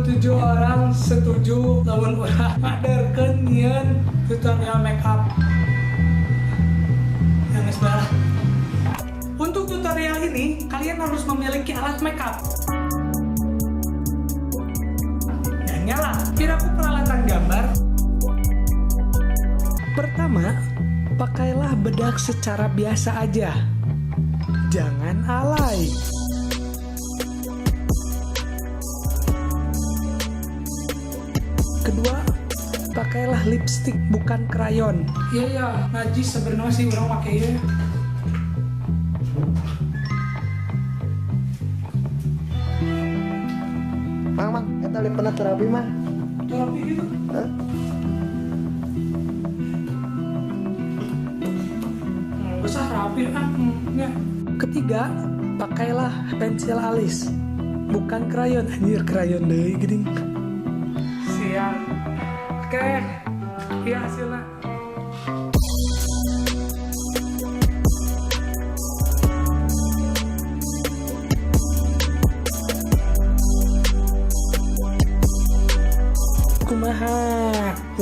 97 orang setuju lamun urang ngaderkeun nyieun tutorial makeup. Yang geus lah. Untuk tutorial ini, kalian harus memiliki alat makeup. Dan nyala, piraku peralatan gambar. Pertama, pakailah bedak secara biasa aja. Jangan alay. Kedua, pakailah lipstick, bukan krayon. Iya ya, najis sebenarnya sih urang make ya. Mang, mang, eta lipenna teu rapi, Mang. Teu rapi gitu. Hah? Usah rapi ah. Ya. Ketiga, pakailah pensil alis, bukan krayon. Anjir, krayon deui geuning. Siap. Oke, iya hasilnya. Kumaha,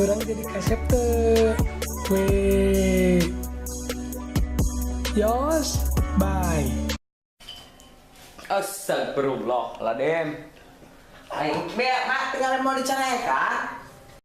urang jadi kasep teu? Weh. Yos, bye. Astagfirullahaladzim. Aing, be, mak tinggal mau dicarekan.